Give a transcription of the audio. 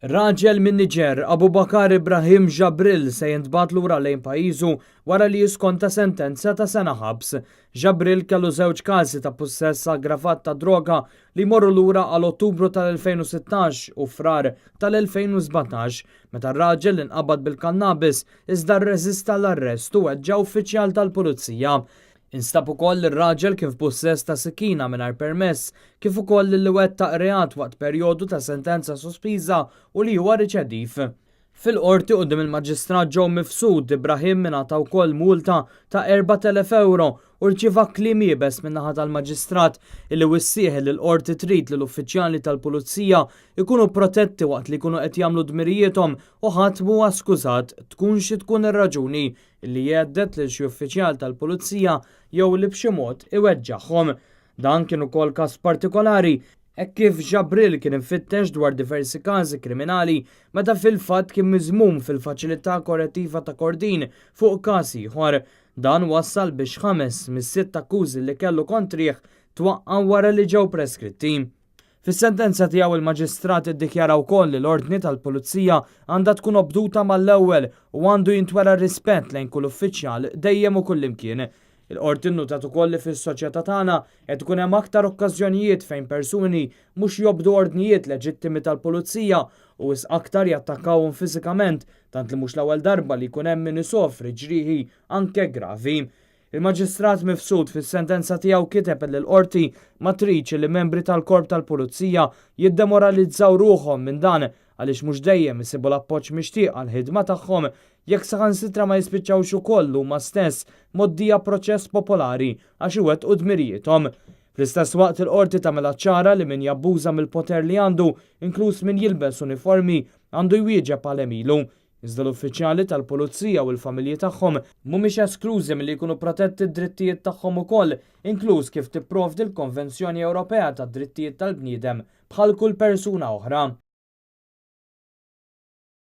Raġel minn Niġer, Abubakar Ibrahim Jabril, se jintbagħat lura lejn pajjiżu wara li jiskonta sentenza ta' sena ħabs. Jabril kellu żewġ każi ta' pussess aggravat ta' droga li jmorru lura għal Ottubru tal-2016 u Frar tal-2017, meta r-raġel inqabad bil-kannabis iżda rreżista l-arrest u weġġa' uffiċjal tal-pulizija. Instab ukoll li r-raġel kien f'pussess ta' sikkina mingħajr permess, kif ukoll li wettaq reat waqt perjodu ta' sentenza sospiża u li huwa riċediv. Fil-Qorti quddiem il-Maġistrat Joe Mifsud, Ibrahim ingħata wkoll multa ta' 4,000 ewro u rċieva kliem iebes min-naħa tal-Maġistrat illi wissieħ li l-Qorti trid li l-uffiċjali tal-Pulizija jkunu protetti waqt li jkunu qed jagħmlu dmirijiethom u ħadd mhuwa skużat tkun xi tkun ir-raġuni li jhedded lil xi uffiċjal tal-pulizija jew li b'xi mod iweġġagħhom. Dan kien ukoll każ partikolari hekk kif Jabril kien imfittex dwar diversi każi kriminali meta fil-fatt kien miżmum fil-Faċilità Korrettiva ta' Kordin fuq każ ieħor. Dan wassal biex ħames mis-sitt akkużi li kellu kontrih twaqqgħu wara li ġew preskritti. Fis-sentenza tiegħu il-Maġistrat iddikjara wkoll li l-ordni tal-Pulizija għandha tkun obduta mal-ewwel u għandu jintwera rispett lejn kull uffiċjal dejjem u kullimkien. Il-Qorti nnutat ukoll li fis-soċjetà tagħna qed ikun hemm aktar okkażjonijiet fejn persuni mhux jobdu ordnijiet leġittimi tal-Pulizija u wisq aktar jattakkawhom fiżikament tant li mhux l-ewwel darba li jkun hemm min isofri ġrieħi anke gravi. Il-Maġistrat Mifsud fis-sentenza tiegħu kiteb li l-Qorti ma tridx li membri tal-Korp tal-Pulizija jiddemoralizzaw ruħhom minn dan għaliex mhux dejjem isibu l-appoġġ mixtieq għall-ħidma tagħhom jekk saħansitra ma jispiċċawx ukoll huma stess mgħoddija proċess popolari għax iwettqu dmirijiethom. Fl-istess waqt il-Qorti tagħmilha ċara li min jabbuża mill-poter li għandu, inkluż min jilbes uniformi, għandu jwieġeb għal għemilu. Iżda l-uffiċjali tal-pulizija u l-familji tagħhom mhumiex esklużi milli jkunu protetti d-drittijiet tagħhom ukoll, inkluż kif tipprovdi l-Konvenzjoni Ewropea tad-Drittijiet tal-Bniedem, bħal kull persuna oħra.